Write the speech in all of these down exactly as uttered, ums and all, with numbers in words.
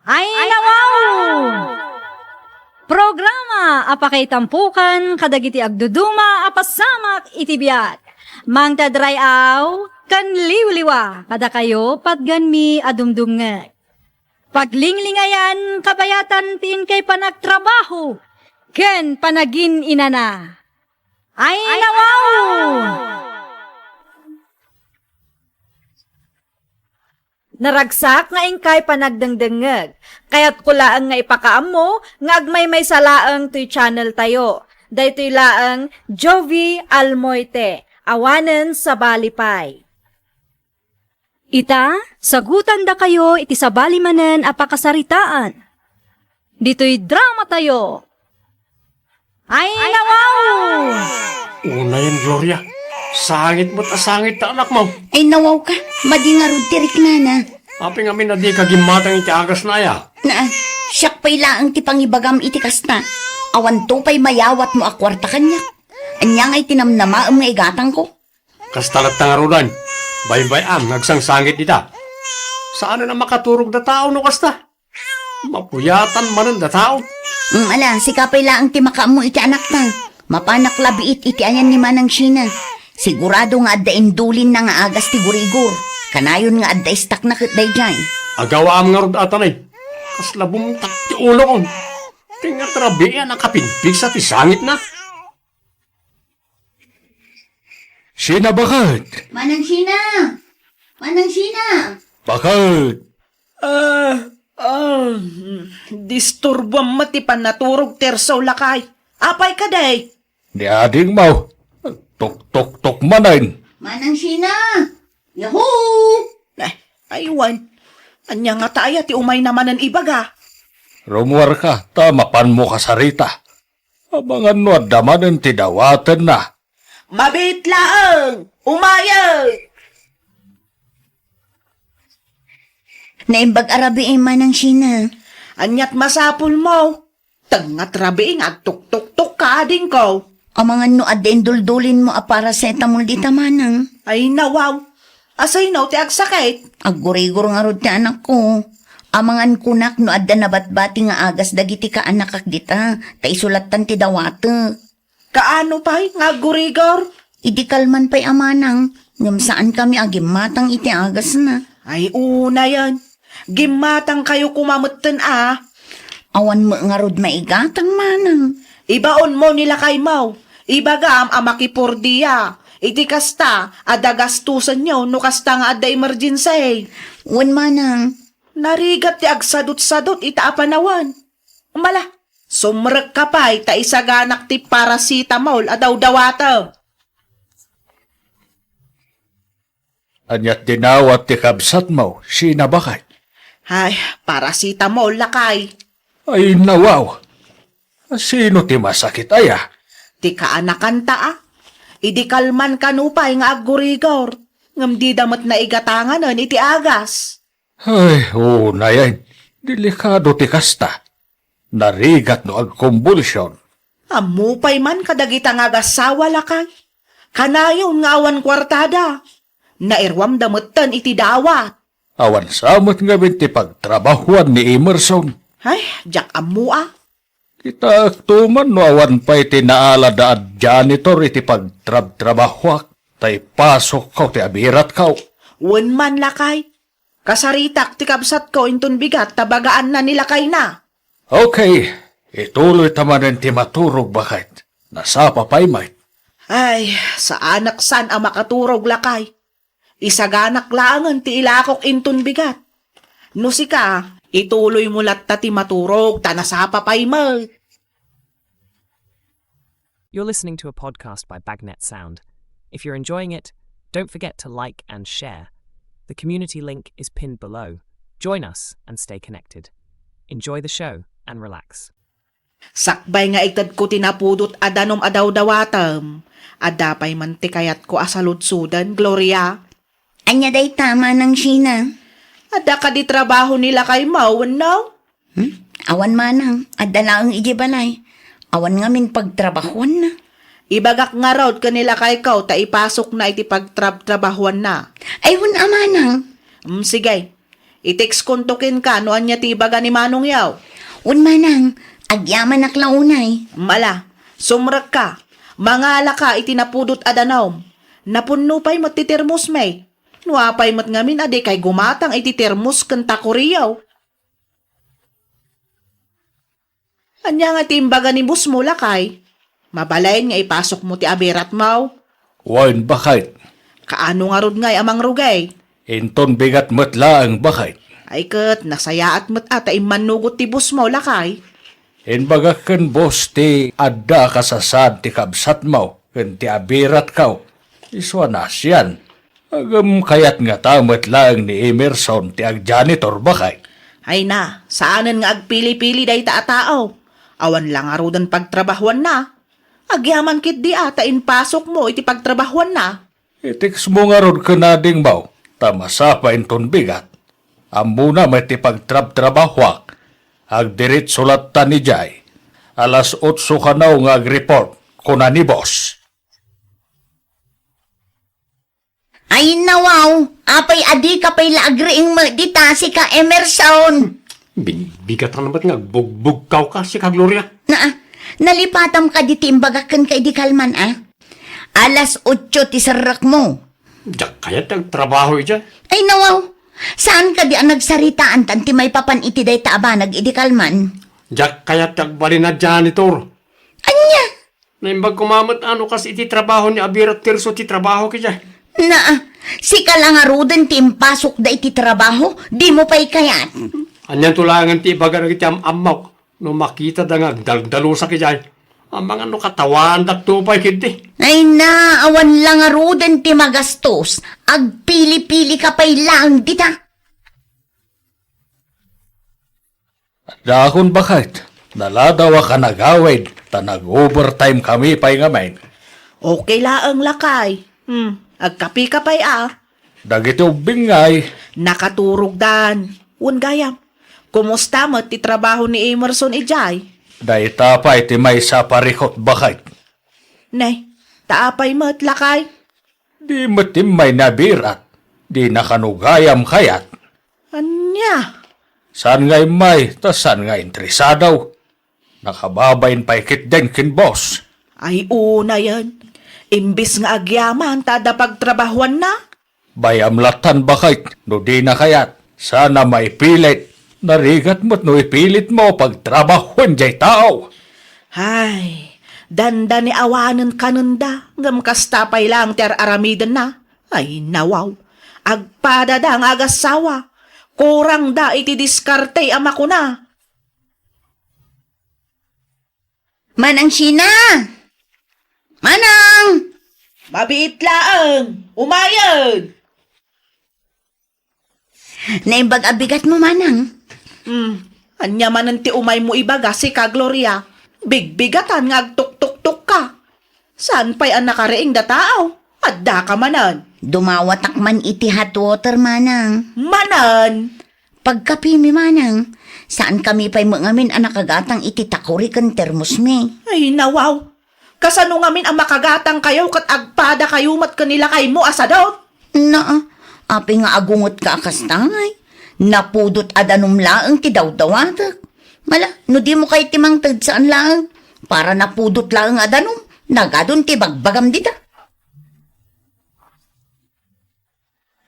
Ayna wow! Programa a pakaitampokan kadagiti agduduma a pasamak iti biag. Mangted ray-aw ken liwliwa kadakayo patgenmi a dumdumngeg. Paglinglingayan kabayatan ti inkay panagtrabaho ken panagin-inana. Ayna wow! Naragsak nga inkay panagdengdengngeg. Kayatko laeng nga ipakaammo nga agmaymaysa laeng toy channel tayo. Daytoy laeng Jovie Almoite, awanen sabali pay. Ita, sagutandakayo iti sabali manen a pakasaritaan. Ditoy drama tayo. Ayna wow! Unayen, Gloria. Sangit met a sangit ta anakmo. Ayna wow ka, madi ngarud ti riknana. Apay ngamin a dika gimmatang iti agasna aya? Naa, siak pay laeng ti pangibagam iti kasta. Awanto pay mayawatmo a kuarta kaniak. Ania ngay ti namnamaem nga igatangko? Kasta latta ngaruden. Baybay-am nga agsangsangit dita. Saanen a makaturog da tao no kasta. Mapuyatan manen da tao. Mm, ala, sika pay laeng ti makaammo iti anakta. Mapanak la biit iti ayan ni Manang Shina. Sigurado nga adda indulinna nga agas ti gurigor. Kanayon nga adda istakna ket daydiay. Agawaam ngarud, Atanay. Kasla bumtak ti ulokon. Ti ngarud rabii a nakapigpigsa ti sangitna. Shina, baket? Manang Shina! Manang Shina! Baket? Ah, ah, disturbuam met ti pannaturog, Tirso, lakay. Apay kadi? Ni adingmo. Tuktuktok manen. Manang Shina! Yahoo! Eh, aywan. Ania ngata aya ti umayna manen ibaga? Rummuarka, ta mapanmo kasarita. Amangan no adda manen ti dawatenna. Mabiit laeng! Umayek! Naimbag a rabii, Manang Shina. Aniat masapulmo? Tengngat rabii nga agtuktuktok ka, adingko. Amangan no adda induldulinmo a paracetamol dita, Manang. Ayna wow. Asino ti agsakit? Aggurigor ngarud ti anakko. Amangan kunak no adda nabatbati nga agas dagiti kaanakak dita, ta isu lattan ti dawatek. Kaano pay nga aggurigor? Idi kalman pay a manang, ngem saankami a gimmatang iti agasna. Ay, unayen. Gimmatangkayo koma metten a. Awan met ngarud maigatang, manang. Ibaonmo ni lakaymo. Ibagam a makipordia. Iti kasta, adda gastusenyo no kasta nga adda emergency. Wen, manang. Narigat ti agsadutsadut ita a panawen. Umala, sumrekka pay ta isaganak ti paracetamol a dawdawatem. Aniat dinawat ti kabsatmo, Shina, baket? Ay, paracetamol, lakay. Ay, nawaw. Sino ti masakit aya? Ti kaanakanta, a. Idi kalman kano pay nga aggurigor, ngem dida met naigatanganen iti agas. Ay, unayen, delikado ti kasta. Narigat no agkombulsion. Ammo pay man kadagita nga agassawa, lakay. Kanayon nga awan kuartada. Nairuamda metten iti dawat. Awan sa met ngamin ti pagtrabahuan ni Emerson. Ay, diak ammo a. Kitaekto man no awan pay ti naalada a janitor iti pagtrabtrabahuak, ta ipasokko ti abiratko. Wen man, lakay. Kasaritak ti kabsatko inton bigat ta bagaanna ni lakayna. Okay, ituloyta manen ti maturog, baket. Nasapa pay met. Ay, saanak saan a makaturog, lakay. Isaganak laengen ti ilakok inton bigat. No sika, ituloymo latta ti maturog ta nasapa pay met. You're listening to a podcast by Bagnet Sound. If you're enjoying it, don't forget to like and share. The community link is pinned below. Join us and stay connected. Enjoy the show and relax. Sakbay nga itedko ti napudot a danum a dawdawatem, adda pay man ti kayatko a saludsoden, Gloria. Ania dayta, Manang Shina? Adda kadi trabaho ni lakaymo wenno? Hmm? Awan, Manang, adda laeng idiay balay. Awan ngamin pagtrabahuanna. Ibagak ngarud ken ni lakayko ta ipasokna iti pagtrabtrabahuanna. Ay, wen a, Manang. Mm, sige. I-textkonto kenka no ania ti ibaga ni manongyo. Wen manang, agyamanak la unay. Mala, sumrekka, mangalaka iti napudot a danum. Napunno pay met ti termosmi. No apay met ngamin a dikay gumatang iti termos ken takoriyo. Ania nga ti imbaga ni bossmo, lakay? Mabalin nga ipasokmo ti abiratmo? Wen, baket. Kaano ngarud ngay a mangrugay? Inton bigat met laeng, baket. Ay ket, nasayaat met a ta immannugot ti bossmo, lakay. Imbagak ken boss ti adda a kasasaad ti kabsatmo ken ti abiratko. Isu a naasian. Ngem kayat ngata met laeng ni Emerson ti agjanitor, baket? Ay na, saanen nga agpili-pili dayta a tao. Awan la ngaruden pagtrabahuanna. Agyaman ketdi a ta impasokmo iti pagtrabahuanna. I-textmo ngarud ken adingmo, ta masapa inton bigat. Ammona met ti pagtrabtrabahuak. Agdiretso latta idiay. Alas otso kano nga agreport, kuna ni boss. Ay, nawaw, apay a dika pay la agriing met dita, sika Emerson? Bigbigatan met nga agbugbugkawka, sika Gloria. Naa, nalipatam kadi ti imbagak kenka idi kalman, a? Alas otso ti serrekmo. Diak kayat ti agtrabaho idiay. Ay, nawaw, saan kadi a nagsaritaan tan ti maipapan iti dayta a banag idi kalman? Diak kayat ti agbalin a janitor. Ania? Naimbag koma met a no kas iti trabaho ni abirat Tirso ti trabaho idiay. Naa, sika la ngaruden ti impasokda iti trabaho, dimo pay kayat. Anianto laengen ti ibaga dagiti am-ammok no makitada nga agdaldalusak idiay? Amangan no katawaandakto pay ketdi. Ay na, awan la ngaruden ti magastos, agpili-pilika pay laeng dita. Dakon, baket. Naladawak a nagawid, ta nag-overtime kami pay ngamin. Okay laeng, lakay. Hmm, agkapika pay a. Dagiti ubbing ngay. Nakaturogdan. Wen gayam, kumusta met ti trabaho ni Emerson idiay? Dayta pay ti maysa a parikut, baket. Ne, ta apay met, lakay? Di met immay nabirat. Dina kano gayam kayat. Ania? Saan nga immay, ta saan nga interesado. Nakababain pay ketdin ken boss. Ay, unayen. Imbes nga agyaman ta adda pagtrabahuanna. Bay-am lattan, baket, no dina kayat. Saan a maipilit. Narigat met no ipilitmo pagtrabahuan jay tao. Ay, dandani awanen kanenda, ngem kasta pay laeng ti ar-aramidenna. Ay, nawaw. Agpadada nga agassawa. Kurangda iti diskarte a makuna. Manang Sheena! Manang! Mabiit laeng! Umayen! Naimbag a bigatmo, Manang. Hmm, ania manen ti umaymo ibaga, sika Gloria? Bigbigatan nga agtuktuktokka. Saan pay a nakariing da tao? Addaka manen. Dumawatak man iti hot water, Manang. Manen? Pagkapimi, Manang. Saankami pay met ngamin a nakagatang iti takuri ken termosmi. Ay, nawaw. Kasano ngamin a makagatangkayo ket agpadakayo met ken ni lakaymo a sadut? Naa, apay nga agungetka a kasta, ngay? Napudot a danum laeng ti dawdawatek. Mala, no dimo kayat ti mangted, saan laeng. Para napudot laeng a danum, nagadun ti bagbagam dita.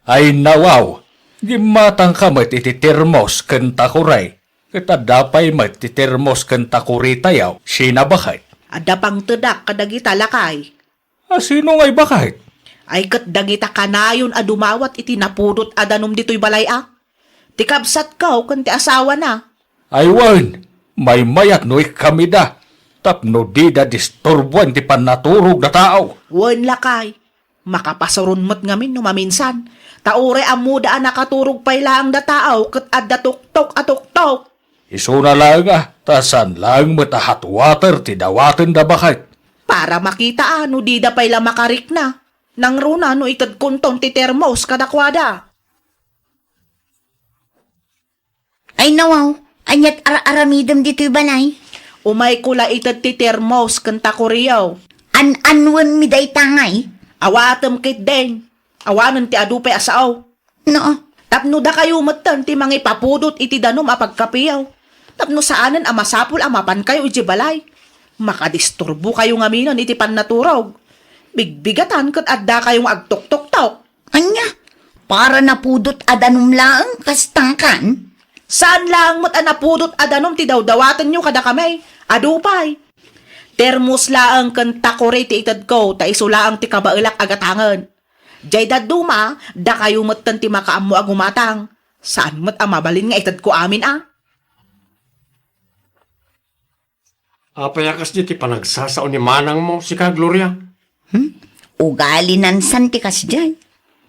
Ay, nawaw, gimmatangka met iti termos ken takuri, ket adda pay met ti termos ken takuritayo, Sheena, baket. Adda pangtedak kadagita, lakay. A sino ngay, baket? Ay, ket dagita kanayon a dumawat iti napudot a danum ditoy balay a. Ti kabsatko ken ti asawana. Ay wen, maymayat no ikkamida, tapno dida disturboen ti pannaturog da tao. Wen, lakay, makapasuron met ngamin no maminsan, ta uray ammoda a nakaturog pay laeng da tao ket adda tuktok a tuktok. Isuna laeng a, ta saan laeng met a hot water ti dawatenda, baket. Para makita a no dida pay la makarikna. Nangruna no itedkonton ti termos kadakuada. Ay, nawaw, aniat ar-aramidem ditoy balay? Umayko la ited ti termos ken takuriyo. An-anwenmi dayta ngay? Awatem ketdin. Awanen ti adu pay a sao. No, Tapno dakayo metten ti mangipapudot iti danum a pagkapiyo. Tapno saanen a masapul a mapankayo idiay balay. Makadisturbokayo ngaminen iti pannaturog. Bigbigatan ket addakayo nga agtuktoktok. Ania? Para napudot a danum laeng, kasta kan? Saan laeng met a napudot a danum ti dawdawatenyo kadakami. Adu pay. Termos laeng ken takuri ti itedko, ta isu laeng ti kabaelak a gatangen. Diay dadduma, dakayo metten ti makaammo a gumatang. Saan met a mabalin nga itedko amin a? Apay a kasdi ti panagsasao ni manangmo, sika, Gloria? Hmm? Ugali nansan ti kasdiay.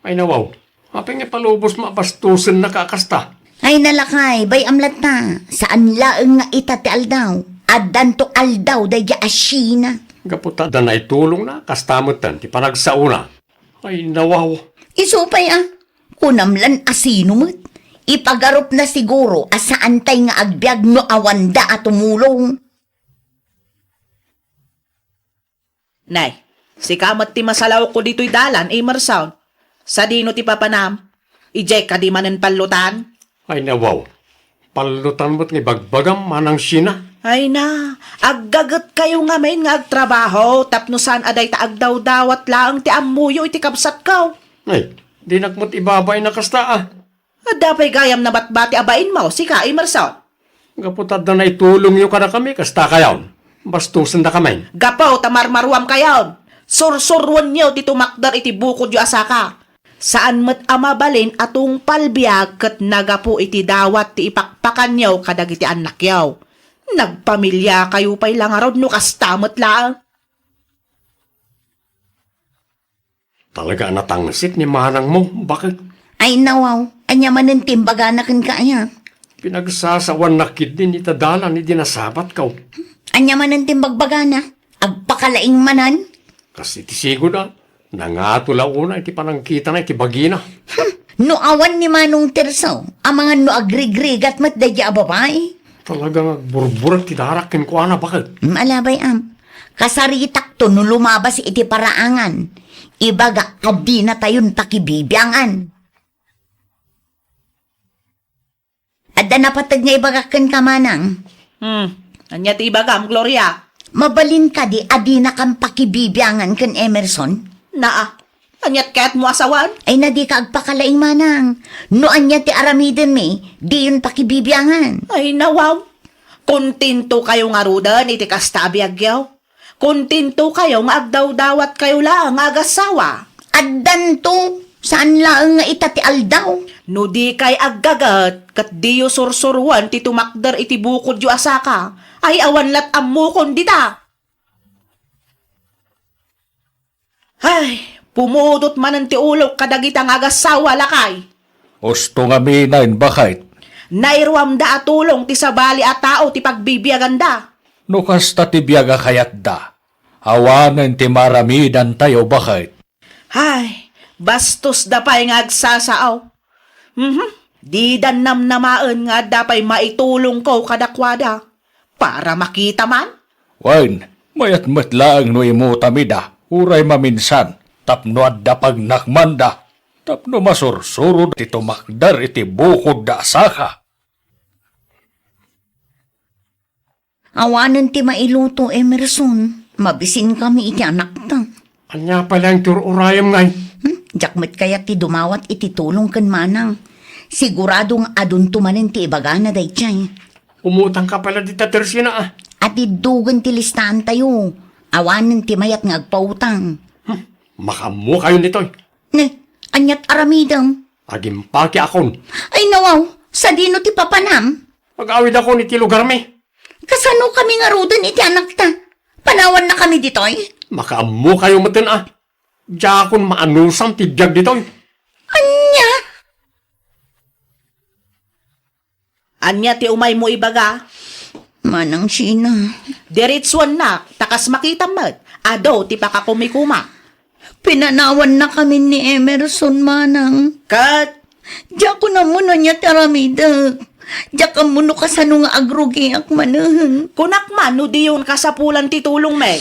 Ay, nawaw. Apay nga palubos mabastusen na ka kasta? Ay, nalakay, bay-am latta. Saan laeng nga ita ti aldaw. Addanto aldaw daydi a Sheena. Gapu ta adda naitulongna, kasta metten ti panagsaona. Ay, nawaw. Isu pay a. Kunam lan a sino met. Ipagarupna siguro a saantay nga agbiag no awanda a tumulong. Nay, sika met ti masalawko ditoy dalan, Emerson. Sadino ti papanam? Idiay kadi manen pallutan? Ay, nawaw. Pallutan met nga ibagbagam, Manang Sheena. Ay na, aggagetkayo ngamin nga agtrabaho tapno saan a dayta agdawdawat laeng ti ammoyo iti kabsatko. Ay, dinak met ibabain a kasta a. Adda pay gayam nabatbati a bainmo, sika, Emerson? Gapu ta adda naitulongyo kadakami, kasta kayon. Bastosendakamin. Gapu ta marmaruamkayon. Sursuruenyo ti tumakder iti bukodyo a saka. Saan met a mabalin a tungpal biag ket nagapu iti dawat ti ipakpakanyo kadagiti annakyo. Nagpamiliakayo pay la ngarud no kasta met laeng. Talaga a natangsit ni manangmo, baket? Ay, nawaw. Ania manen ti imbagana kenka aya? Pinagsasawannak ketdin ita dalan idi nasabatko. Ania manen ti imbagbagana? Agpakalaing manen? Kas iti sigud a, nangato la unay ti panangkitana iti bagina. Hmm, no awan ni Manong Tirso, amangan no agrigrigat met daydi a babai. Talaga nga agburburak ti darak kenkuana, baket. Malabay am. Kasaritakto no lumabas iti paraangan. Ibaga a dinatayon pakibibiangan. Adda napateg nga ibagak kenka, manang. Hmm. Ania ti ibagam, Gloria? Mabalin kadi a dinakam pakibibiangan ken Emerson? Naa. Aniat kayatmo a sawen? Ay, na dika agpakalaing, manang. No ania ti aramidenmi, diyon pakibibiangan. Ay, nawaw. Kontentokayo ngaruden iti kasta a biagyo? Kontentokayo nga agdawdawatkayo laeng nga agassawa? Addanto, saan laeng nga ita ti aldaw. No dikay aggaget, ket diyo sursuruen ti tumakder iti bukodyo a saka, ay awan lat ammokon dita. Ay, pumudot manen ti ulok kadagita nga agassawa, lakay. Usto ngamin, baket. Nairuamda a tulong ti sabali a tao ti pagbibiaganda. No kasta ti biag a kayatda, awanen ti maaramidantayo, baket. Ay, bastosda pay nga agsasao. Mhm. Didan namnamaen nga adda pay maitulongko kadakuada. Para makita man. Wen, mayat met laeng no imutam ida, uray maminsan, tapno adda pagnakmanda, tapno masursuro ti tumakder iti bukodda a saka. Awanen ti mailuto, Emerson. Mabisinkami iti anakta. Ania pay laeng ti ur-urayem ngay? Hmm? Diak met kayat ti dumawat iti tulong ken manang. Sigurado nga adunto manen ti ibagana daydiay. Umutangka pay la dita, Tersina, a. Atiddogen ti listaantayo. Awanen ti mayat nga agpautang. Hmm. Makaammokayon ditoy. Ne, aniat aramidem? Agimpakekon. Ay, nawaw, sadino ti papanam? Agawidakon iti lugarmi. Kasanokami ngaruden iti anakta? Panawannakami ditoy? Makaammokayo metten a. Diakon maanusam ti biag ditoy. Ania? Ania ti umaymo ibaga? Manang Sheena. Diretsuennak, ta kas makitam met, adu ti pakakumikuma. Pinanawannakamin ni Emerson, manang. Ket? Diakon ammo no ania ti aramidek. Diak ammo no kasano nga agrugiak manen. Kunak man no diyon kasapulan ti tulongmi.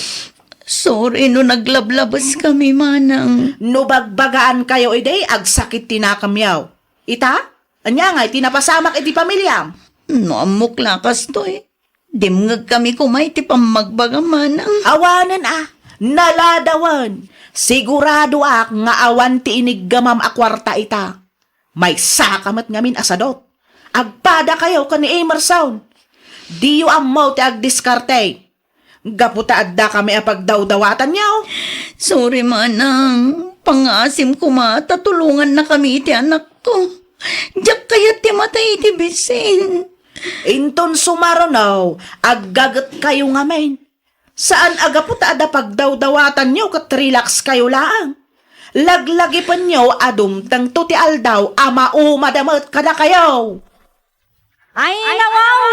Sorry no naglablabeskami, manang. No bagbagaankayo idi, agsakit ti nakemyo. Ita? Ania ngay ti napasamak iti pamiliam? No ammok la kastoy, dimngegkami koma iti pammagbagam, manang. Awanen a, naladawen. Siguradoak nga awan ti iniggamam a kuarta ita. Maysaka met ngamin a sadut. Agpadakayo ken ni Emerson. Diyo ammo ti agdiskarte. Gapu ta addakami a pagdawdawatanyo. Sorry, manang. Pangngaasim koma ta tulongannakami iti anakko. Diak kayat ti matay iti bisin. Inton sumaruno, aggagetkayo ngamin. Saan a gapu ta adda pagdawdawatanyo ket relaxkayo laeng. Laglagipenyo a dumtengto ti aldaw a maumada met kadakayo. Ay, nawaw!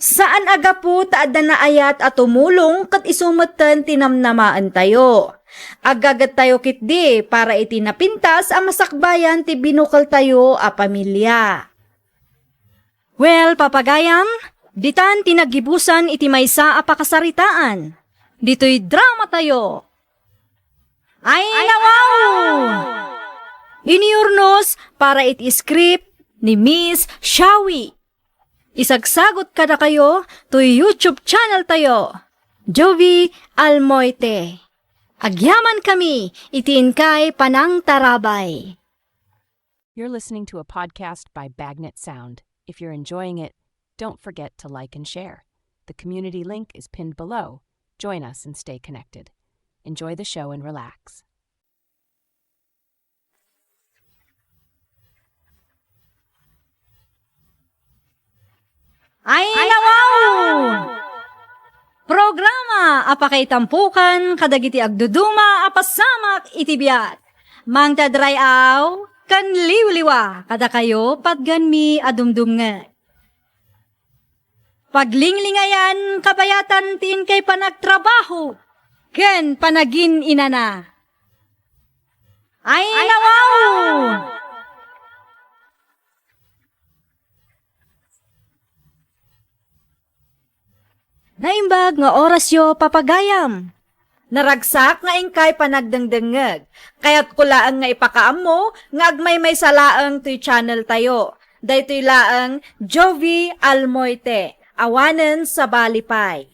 Saan a gapu ta adda naayat a tumulong ket isu metten ti namnamaentayo. Aggagettayo ketdi para iti napintas a masakbayan ti binukeltayo a pamilya. Well, papagayam, ditan ti naggibusan iti maysa a pakasaritaan. Ditoy dramatayo. Ay, nawaw! Inurnos para iti script ni Miss Shawi. Isagsagot kadakayo toy YouTube channel tayo, Jovi Almoite. Agyamankami iti inkay panangtarabay. You're listening to a podcast by Bagnet Sound. If you're enjoying it, don't forget to like and share. The community link is pinned below. Join us and stay connected. Enjoy the show and relax. Ay, nawaw! Programa a pakaitampukan kadagiti agduduma a pasamak iti biag. Mangted ray-aw ken liwliwa kadakayo patgenmi a dumdumngeg. Paglinglingayan kabayatan ti inkay panagtrabaho ken panagin-inana. Ay, nawaw! Naimbag nga orasyo, papagayam. Naragsak nga inkay panagdengdengngeg. Kayatko laeng nga ipakaammo nga agmaymaysa laeng toy channel tayo. Daytoy laeng Jovi Almoite, awanen sabali pay.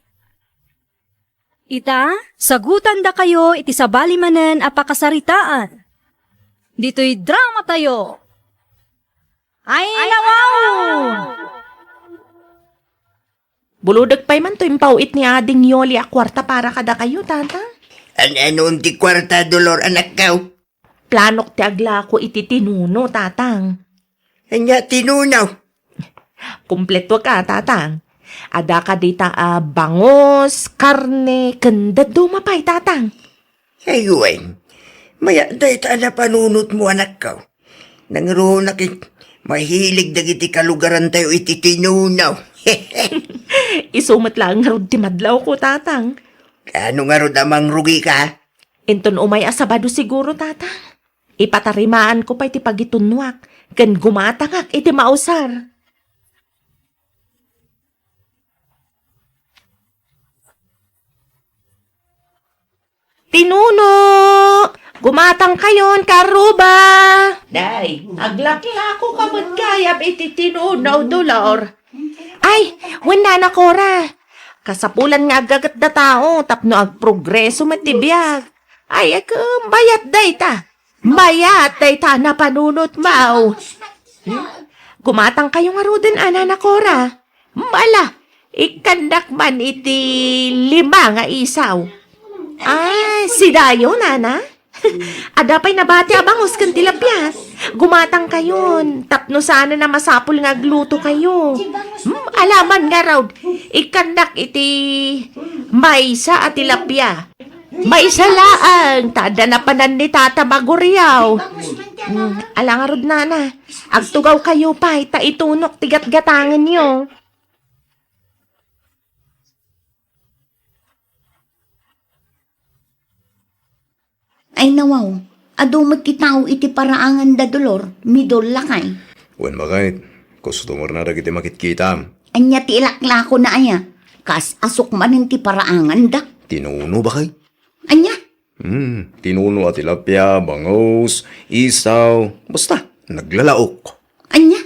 Ita, sagutandakayo iti sabali manen a pakasaritaan. Ditoy dramatayo. Ay, nawaw! Bulodek pay man to impaw-it ni Ading Yoli a kuarta para kadakayo, Tatang. An-anon ti kuarta, Dolor, anakko? Planok ti aglako iti tinuno, Tatang. Ania tinuno? Kumpleto ka, Tatang. Adda ka dita a bangus, karne, ken dadduma pay, Tatang. Ay, wen. Mayat dayta a napanunotmo, anakko. Nangruna ket mahilig dagiti kalugarantayo iti tinuno. Isu met laeng ngarud ti madlawko, Tatang. Kaano ngarud a mangrugika? Inton umay a Sabado siguro, Tatang. Ipatarimaanko pay ti pagitunnoak ken gumatangak iti mausar. Tinuno! Gumatangkayon, karuba! Day, aglaklako ka met gayam iti tinuno, Dolor. Ay, wen, Nana Cora. Kasapulan nga aggagetda tao tapno agprogreso met ti biag. Ay, agem, mayat dayta. Mayat dayta a napanunotmo. Hmm? Gumatangkayo ngaruden a, Nana Cora. Hmm, ala, ikkandak man iti lima nga isaw. Ah, sidayo, Nana? Adda pay nabati a bangus ken tilapia. Gumatangkayon, tapno saanen a masapul nga aglutokayo. Hmm, ala man ngarud, ikkandak iti maysa a tilapia. Maysa laeng, ta adda napanan ni Tata Maguriaw. Hmm, ala ngarud, Nana. Agtugawkayo pay, ta itunok ti gatgatangenyo. Ay, nawaw, adu met ti tao iti paraangan da Dolor, midol lakay. Wen, baket, customer na dagiti makitkitam. Ania ti ilaklako na aya? Kas asuk manen ti paraangan da. Tinuno, baket? Ania? Hmm, tinuno a tilapia, bangus, isaw, basta. Naglalaok. Ania?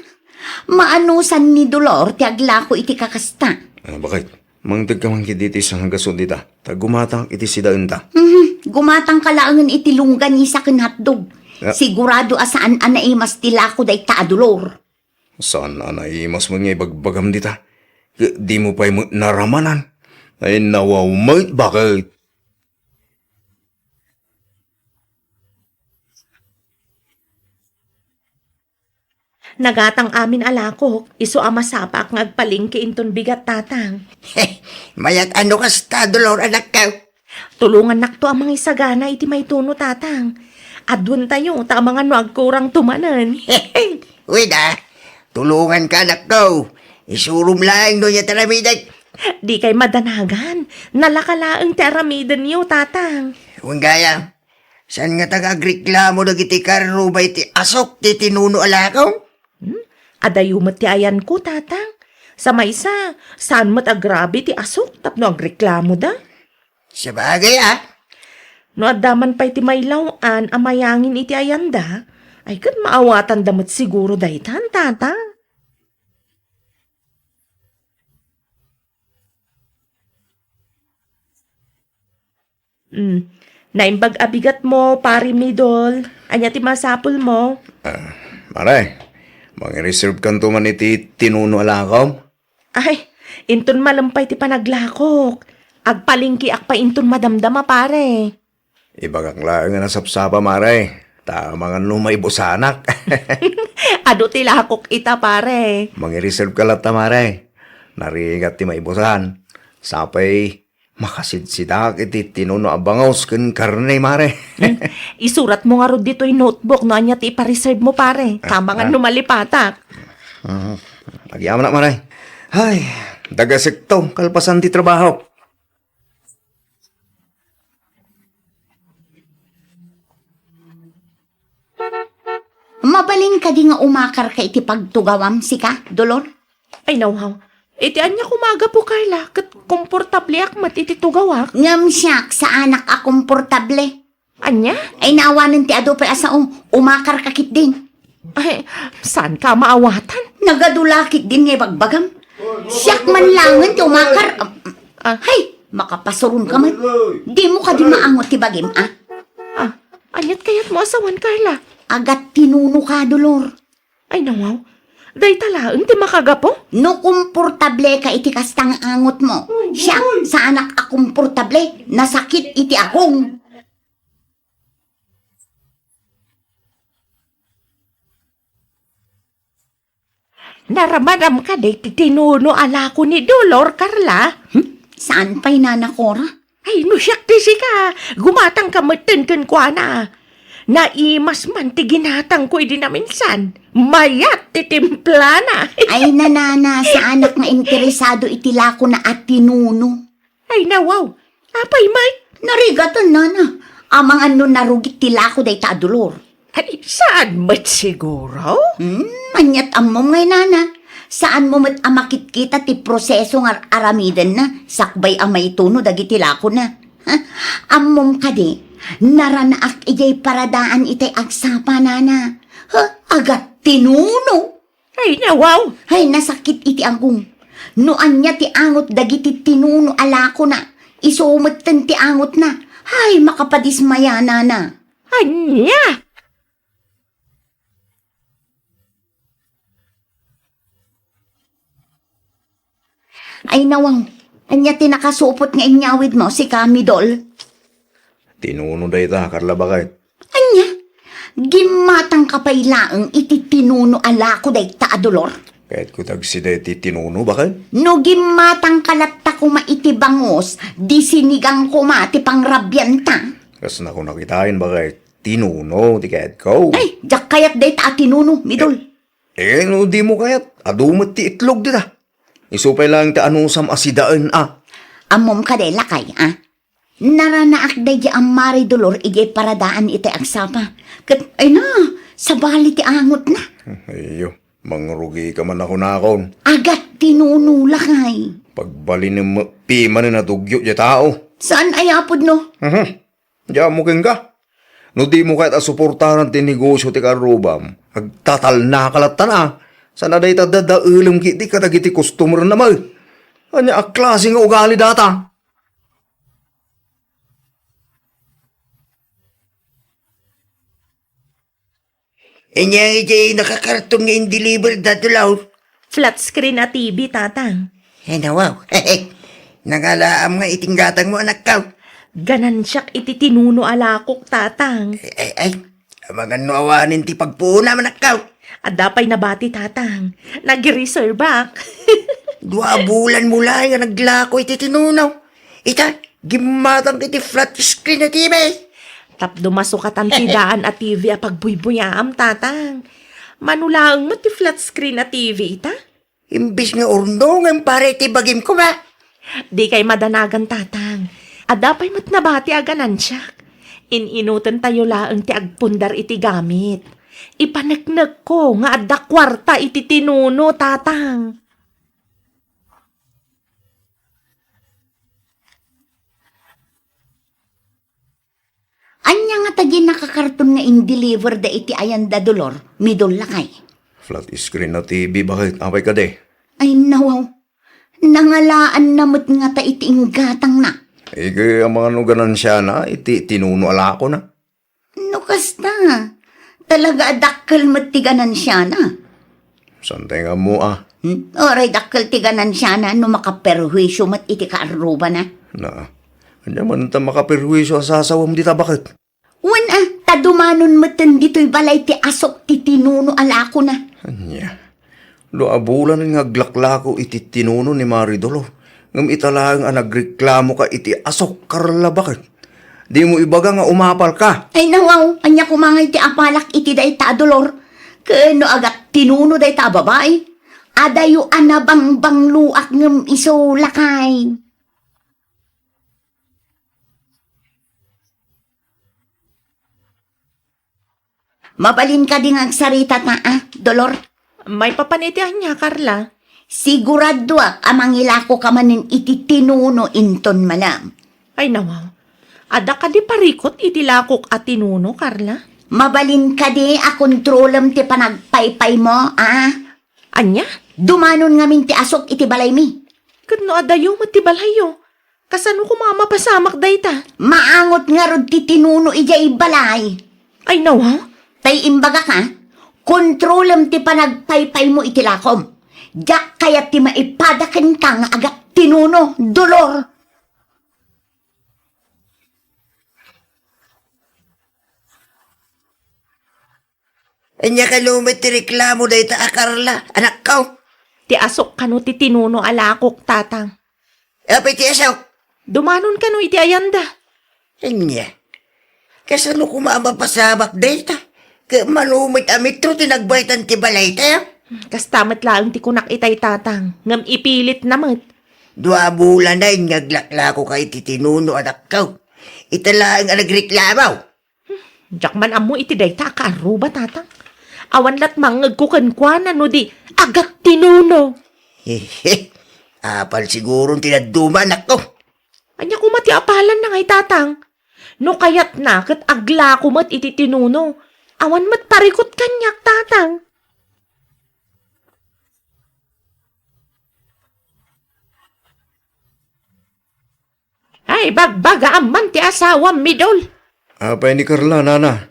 Maanusan ni Dolor ti aglako iti kakasta? Ah, bakit? Mangted ka man ketdi iti sanggaso dita. Ta gumatangak iti sidaenta. Mhm. Gumatang ka laengen iti longganisa ken hotdog. Ah. Sigurado a saan a naimas ti lako dayta a Dolor. Saan a naimas met nga ibagbagam dita? Ket dimo pay met naramanan. Ay, nawaw met, bakit? Nagatang amin a lakok, isu a masapaak nga agpalengke inton bigat, Tatang. Mayat a no kasta, Dolor, anakko. Tulongannakto a mangisagana iti maituno, Tatang. Aduentayo, ta amangan no agkurangto manen. Wen a, tulonganka, anakko. Isurom laeng no ania ti aramidek. Dikay madanagan. Nalaka laeng ti aramidenyo, Tatang. Wen gayam, saan ngata nga agreklamo dagiti karruba iti asok ti tinuno a lakong? Hmm? Adayo met ti ayanko, Tatang. Sa maysa, saan met agrabe ti asok tapno agreklamoda? Sabagay, a. No adda man pay ti mailaw-an a mayangin iti ayanda, ay ket maawatanda met siguro daytan, Tatang. Mm. Naimbag a bigatmo, Pare Midol. Ania ti masapulmo? Ah, Mare, mangireservekanto man iti tinuno a lakom? Ay, inton malem pay ti panaglakok. Agpalengkeak pay inton madamdama, Pare. Ibagak laeng a nasapsapa, Mare. Ta amangan no maibusanak. Adu ti lakok ita, Pare. Mangireserve ka latta, Mare. Narigat ti maibusan. Sapay, makasidsidaak iti tinuno a bangus ken karne, Mare. Hmm. Isuratmo ngarud ditoy notebook no ania ti ipareservemo, Pare. Ah, amangan no malipatak. Mhm. Agyamanak, Mare. Ay, dagasekto, kalpasan ti trabaho. Mabalin kadi nga umakarka iti pagtugawam, sika, Dolor? Ay, nawhaw. Iti ania koma a gapu, Carla, ket komportableak met iti tugawak. Ngem siak, saanak a komportable. Ania? Ay, naawanen ti adu pay a sao, umakarka ketdin. Ay, saanka a maawatan? Nagadu la ketdin nga ibagbagam. Siak man laengen ti umakar. Ah. Hay, makapasuron ka man. Dimo kadi maangot ti bagim, a? Ah, aniat kayatmo a sawen, Carla? Agat tinuno ka, Dolor. Ay, nawaw. Dayta laeng ti makagapu? No komportable ka iti kasta nga angotmo, siak, saanak a komportable, nasakit iti agong. Naramanam kadi ti tinuno a lako ni Dolor, Carla? Hmm? Saan pay, Nana Cora? Ay, no siak ti sika, gumatangka metten kenkuana. Naimas man ti ginatangko idi naminsan. Mayat ti timplana. Ay, nanana, saanak nga interesado iti lakona a tinuno. Ay, nawaw. Apay met? Narigaten, nana. Amangan no narugit ti lako dayta a Dolor. Ay, saan met siguro? Hmm, aniat ammom ngay, nana. Saanmo met a makitkita ti proseso nga ar-aramidenna sakbay a maituno dagiti lakona. Ha? Ammom kadi, naranaak idiay paradaan itay agsapa, nana. Ha? Agat tinuno? Ay, nawaw! Ay, nasakit iti agong. No ania ti angot dagiti tinuno a lakona, isu metten ti angotna. Ay, makapadismaya, nana. Ania? Ay, nawaw. Ania ti nakasupot nga inyawidmo, sika, Midol? Tinuno dayta, Carla, baket. Ania? Gimmatangka pay laeng iti tinuno a lako dayta a Dolor? Kayatko ti agsida iti tinuno, baket. No gimmatangka latta koma iti bangus, di sinigang koma ti pangrabianta. Kas nakunak itaen, baket, tinuno ti kayatko. Ay, diak kayat dayta a tinuno, Midol. Eh, eh, no dimo kayat, adu met ti itlog dita. Isu pay laeng ti anusam a sidaen, a. Ammom kadi, lakay, a? Naranaak daydi a Mari Dolor idiay paradaan iti agsapa. Ket, ay na, sabali ti angotna. Ayyo, mangrugika man a kunakon. Agat tinuno, lakay. Pagbalinem met pimanen a tugyo diay tao. Saan a yapudno? Mhm. Diak ammo kenka. No dimo kayat a suportaran ti negosio ti karrubam, agtatalnaka latta na. Saan a dayta dadaelem ketdi kadagiti customer na met. Ania a klase nga ugali data? Ania iti nakakarton nga in-deliver da, Dolor? Flat screen a T V, Tatang. Ay, nawaw. Nangalaam nga iti inggatangmo, anakko. Ganansiak iti tinuno a lakok, Tatang. Ay, ay, ay. Amangan no awanen ti pagpuonam, anakko. Adda pay nabati, Tatang. Nag-reserveak. Dua a bulan mo laeng nga naglako iti tinuno. Ita, gimmatang iti flat screen a T V. Tapno masukatan ti daan a T V a pagbuybuyaam, Tatang. Mano laeng met ti flat screen a T V ita? Imbes nga urnongen para iti bagim koma. Dikay madanagan, Tatang. Adda pay met nabati a ganansiak. In-inutentayo laeng ti agpundar iti gamit. Ipaneknekko nga adda kuarta iti tinuno, Tatang. Ania ngata diay nakakarton nga in-deliver da iti ayan da Dolor, Midol, lakay? Flat screen a T V, baket? Apay kadi? Ay, nawaw. Nangalaanna met ngata iti inggatangna. Ket amangan no ganansiana iti tinuno a lakona. No kasta, talaga a dakkel met ti ganansiana. Saan tayo nga ammo, ah? Hmm? Uray dakkel ti ganansiana no makaperhuisyo met iti kaarrubana. Na, ania man ta makaperhuisyo a sasawem dita, baket? Wen, ah, ta dumanon metten ditoy balay ti asok ti tinuno a lakona. Ania? Dua a bulan nga aglaklako iti tinuno ni Mari Dolor, ngem ita laeng a nagreklamoka iti asok, Carla, baket? Dimo ibaga nga umapalka? Ay, nawaw, ania koma nga iti apalak iti dayta a Dolor? Ken no agattinuno dayta a babai, adayo a nabangbangloak ngem isu, lakay. Mabalin kadi nga agsarita ta, ah, Dolor? Maipapan iti ania, Carla? Siguraduak a mangilakoka manen iti tinuno inton malem. Ay, nawaw. Adda kadi parikut iti lakok a tinuno, Carla? Mabalin kadi a kontrolem ti panagpaypaymo, ah? Ania? Dumanon ngamin ti asok iti balaymi. Ket no adayo met ti balayyo, kasano koma a mapasamak dayta? Maangot ngarud ti tinuno idiay balay. Ay, nawa? Tay imbagak, a, kontrolem ti panagpaypaymo iti lakom. Diak kayat ti maipada kenka nga agattinuno, Dolor. Ania kano met ti reklamo dayta a Carla, anakko? Ti asok kano ti tinuno a lakok, Tatang. Apay ti asok? Dumanon kano iti ayanda. Ania? Kasano koma a mapasamak dayta? Ket mano met a metro ti nagbaytan ti balayta? Kasta met laeng ti kunak itay, Tatang, ngem ipilitna met. Dua a bulan nga aglaklakoka iti tinuno, anakko. Ita laeng a nagreklamo. Diak man ammo iti dayta a kaarruba, Tatang. Awan lat mangngegko kenkuana no di agattinuno. Hehe, apal siguron ti dadduma, anakko. Ania koma ti apalanna ngay, Tatang? No kayatna ket aglako met iti tinuno. Awan met parikut kaniak, Tatang. Ay, bagbagaam man ti asawam, Midol. Apay ni Carla, nana?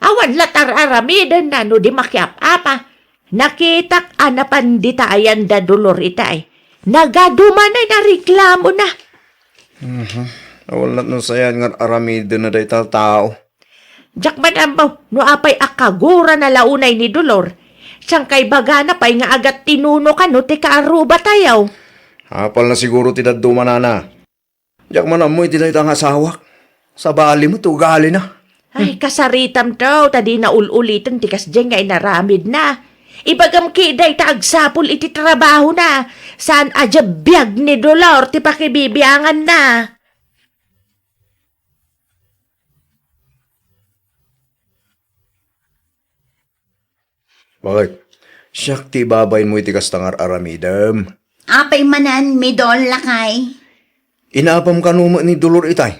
Awan lat ar-aramidenna no di makiap-apa. Nakitak a napan dita ayanda Dolor itay. Nagadumanen a reklamona. Mhm. Awan lat no sayan nga ar-aramidenna dayta a tao. Diak man ammo no apay a kagurana la unay ni Dolor. Saan kay bagana pay nga agattinuno kano ti kaarrubatayo? Apalna siguro ti dadduma, nana. Diak man ammo iti dayta nga asawak. Sabali met ti ugalina. Ay, kasaritam to, ta dina ul-uliten ti kasdiay nga inaramidna. Ibagam ketdi ta agsapul iti trabahona. Saan a diay biag ni Dolor ti pakibibianganna. Baket? Siak ti ibabainmo iti kasta nga ar-aramidem. Apay manen, Midol, lakay? Inapam kano met ni Dolor itay?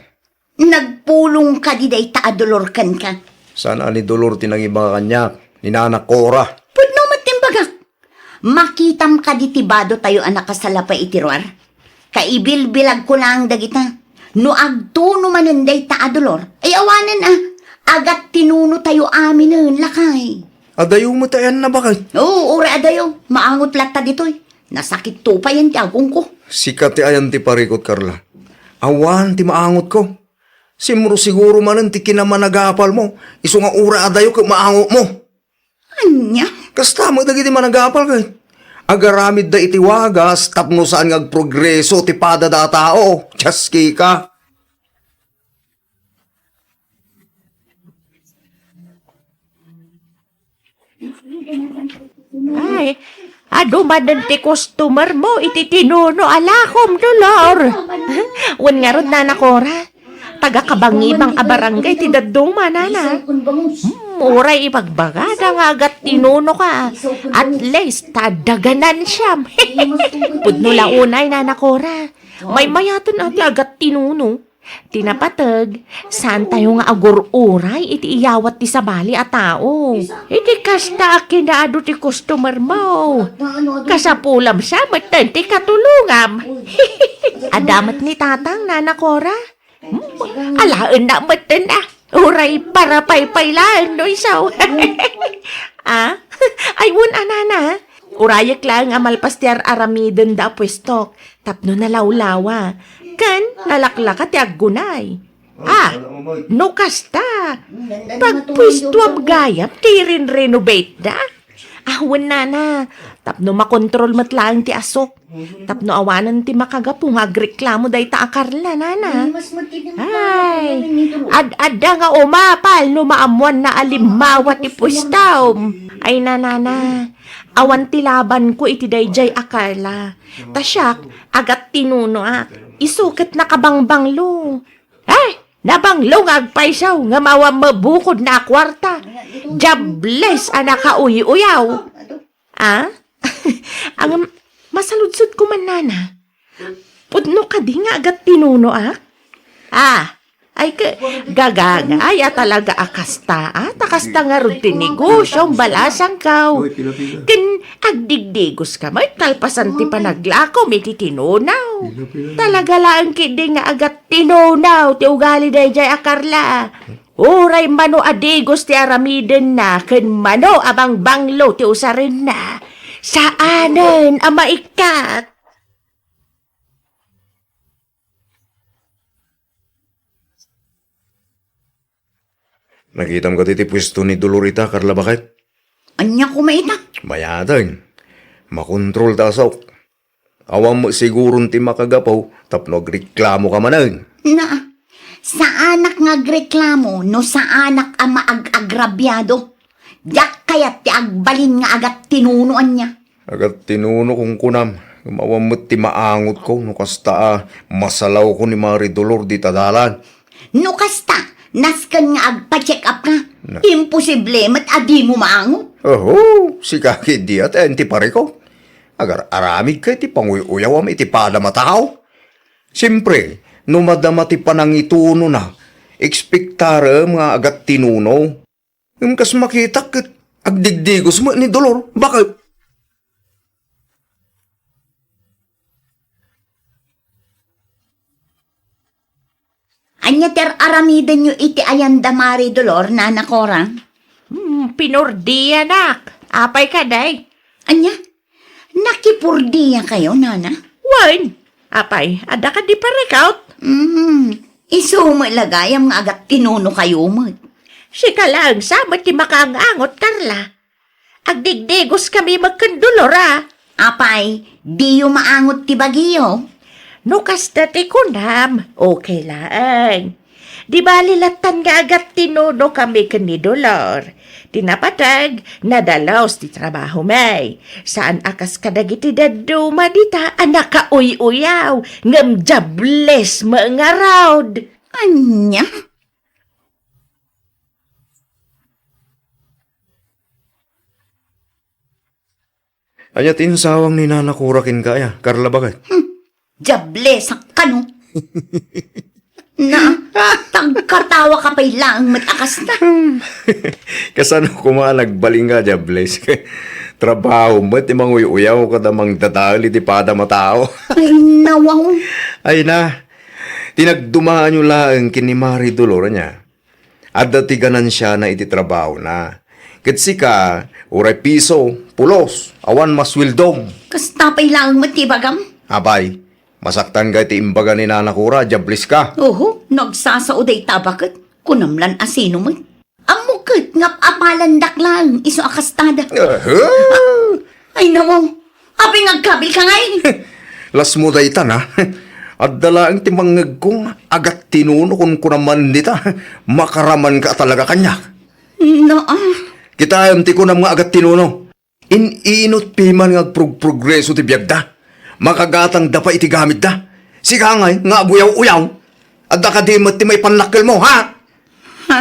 Nagpulong kadi dayta a dolor kenka? Saan a ni Dolor ti nangibagak kaniak, ni Nana Cora. Pudno met ti imbagak. Makitam kadi ti badotayo a nakasalapa iti ruar? Kaibilbilagko laeng dagita. No agtuno manen dayta a dolor, ay awanen a, agattinunotayo aminen, lakay. Adayo met ti ayanna, baket? Oo, uray adayo. Maangot latta ditoy. Nasakitto pay ti agongko. Sika ti ayan ti parikut, Carla. Awan ti maangotko. Simro siguro manen ti kinamanagapalmo, isu nga uray adayo ket maangotmo. Ania? Kasta met dagiti managapal ket agaramidda iti wagas tapno saan nga agprogreso ti padada a tao. Tiaskika. Ay, adu manen ti customer mo iti tinuno a lakom, Dolor. Wen ngarud, Nana Cora, taga-Kabangibang a barangay ti dadduma, Nana. Hmm, uray ibagbagada nga agattinunoka. At least, ta adda ganansiyam. Pudno la unay, Nana Cora. Maymayaten a ti agattinuno. Ti napateg, saantayo nga agur-uray iti iyawat ti sabali a tao. Iti kasta a kinaadu ti customer mo, kasapulam sa metten ti katulongam. Adda met ni Tatang, Nana Cora? Hmm, alaenna metten a. Uray parapaypay laeng no isu. Ah? Ay, wen a, Nana. Urayek laeng a malpas ti ar-aramidenda a puestok tapno nalawlawa ken nalaklaka ti aggunay. Ah, no kasta, pagpuestuam gayam ti rin-renovateda. Ah, wen, Nana, tapno makontrol met laeng ti asuk. Tapno awanen ti makagapu nga agreklamo dayta a Carla, Nana. Ay, ad-adda nga umapal no maammoanna a limmawa ti puestam. Ay, Nana, awan ti labanko iti daydiay a Carla. Ta siak, agattinunoak. Isu ket nakabangbanglo. Ay, nabanglo nga agpayso nga maawam mabukodna a kuarta. Diables a nakauy-uyaw. Ah? Ang masaludsodko man, Nana. Pudno kadi nga agattinunoak? Ah, ay ke, gagangay a talaga a kasta, ah, ta kasta ngarud ti negosio, balasangko. Ken agdigdigos ka met kalpasan ti panaglakom iti tinuno. Talaga laeng ketdi nga agattinuno ti ugali daydiay a Carla. Uray mano a digos ti aramidenna ken mano a bangbanglo ti usarenna, saanen a maikkat. Nakitam kadi ti puesto ni Dolor ita, Carla, baket? Ania koma ita? Bayaten. Makontrol ta asuk. Awan met siguron ti makagapu tapno agreklamoka manen. Na, saanak nga agreklamo no saanak a maag-agrabiado. Diak kayat ti agbalin nga agattinuno ania. Agattinuno kunkunam, ngem awan met ti maangotko no kasta a masalawko ni Mari Dolor dita dalan. No kasta, nasken nga agpa-check up ka. Na- Imposible met a dimo maangot. Oho, sika ketdi a ti parikut. Agar-aramidka iti panguy-uyawam iti padam a tao. Siempre, no madama ti panangitunona, ekspektarem nga agattinuno. Ngem kas makitak ket agdigdigos met ni Dolor. Baket? Ania ti ar-aramidenyo iti ayan da Mari Dolor, Nana Cora? Hmm, pinordianak. Apay kadi? Ania? Nakipordiakayo, Nana? Wen. Apay, adda kadi parikut? Hmm, isu met la gayam nga agattinunokayo met. Sika laeng sa met ti makaang-angot, Carla. Agdigdigoskami met ken Dolor a. Apay, diyo maangot ti bagiyo? No kasta ti kunam, okay laeng. Di bali lattan nga agattinunokami ken ni Dolor. Ti napateg, nadalus ti trabahomi. Saan a kas kadagiti dadduma dita a nakauy-uyaw, ngem diables met ngarud. Ania? Ania ti insawang ni Nana Cora kenka aya, Carla, baket? Hmm, diables a kano. Na, tagkatawa ka pay laeng met a kasta. Kasano koma a nagbalin nga, Diables? Trabaho met ti manguy-uyaw kada mangdadael iti padam a tao. Ay, nawaw. Ay na, ti nagdumaanyo laeng ken ni Mari Dolor ania. Adda ti ganansiana iti trabahona. Ket sika, uray piso, pulos, awan masueldom. Kasta pay laeng met ti ibagam. Abay, masaktan ka iti imbaga ni Nana Cora, Diables ka. Oho, nagsasao dayta baket. Kunam lan a sino met. Ammo ket nga apalandak laeng isu a kastada. Aha! Ay, nawaw. Apay nga agkabil ka ngay? Lasmo dayta, na. Adda laeng ti mangngegko nga agattinuno kunkunam man dita. Makaraman ka talaga kaniak. Naa. Kitaem ti kunam nga agattinuno. In-inut piman nga agprog-progreso ti biagda. Makagatangda pay iti gamitda. Sika ngay nga aguyaw-uyaw. Adda kadi met ti maipannakkelmo, ha? Ha?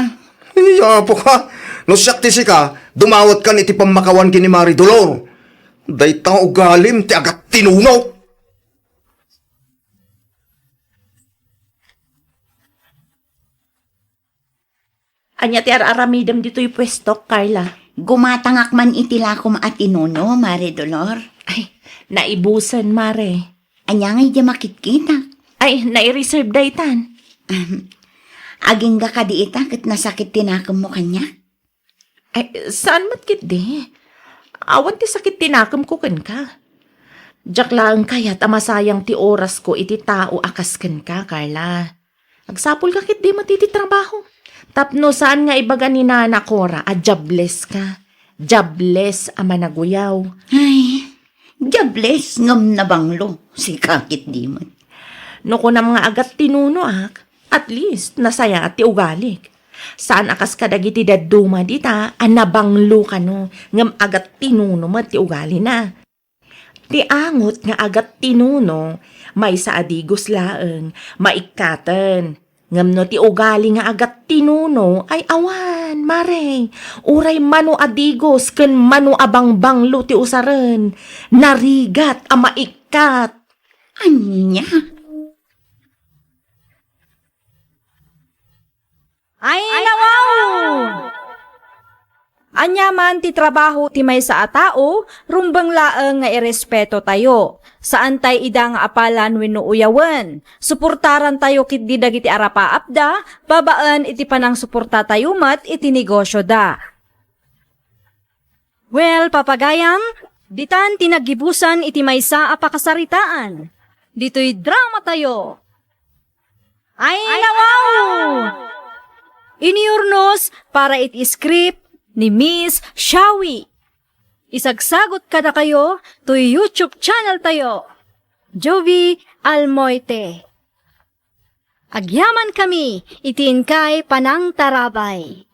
Ay, apo ka. No siak ti sika, dumawatkan iti pammakawan ken ni Mari Dolor. Dayta ugalim ti agattinuno. Ania ti ar-aramidem ditoy puestok, Carla? Gumatangak man iti lakom a tinuno, Mare Dolor. Ay, naibusen, Mare. Ania ngay diay makitkitak? Ay, nai-reserve daytan. Ahem. Agingga kadi ita ket nasakit ti nakemmo kaniak? Ay, saan met ketdi? Awan ti sakit ti nakemko kenka. Diak laeng kayat a masayang ti orasko iti tao a kas kenka, Carla. Agsapulka ketdi met iti trabaho. Tapno saan nga ibaga ni Nana Cora a diables ka. Diables a managuyaw. Ay, diables ngem nabanglo. Sika ketdi met. No kunam nga agattinunoak, at least, nasayaat ti ugalik. Saan a kas kadagiti dadduma dita a nabanglo kano, ngem agattinuno met ti ugalina. Ti angot nga agattinuno, maysa a digos laeng, maikkaten. Ngem no ti ugali nga agattinuno ay awan, Mare, uray mano a digos ken mano a bangbanglo ti usaren, narigat a maikkat. Ania? Ay, nawaw! Ania man ti trabaho ti maysa a tao, rumbeng laeng nga irespetotayo. Saantay ida nga apalan wenno uyawen. Suportarantayo ketdi dagiti arapaapda, babaen iti panangsuportatayo met iti negosioda. Well, papagayam, ditan ti naggibusan iti maysa a pakasaritaan. Ditoy dramatayo. Ay, nawaw! Inurnos para iti script ni Miss Shawi. Isagsagot kadakayo toy YouTube channel tayo, Jovi Almoite. Agyamankami iti inkay panangtarabay.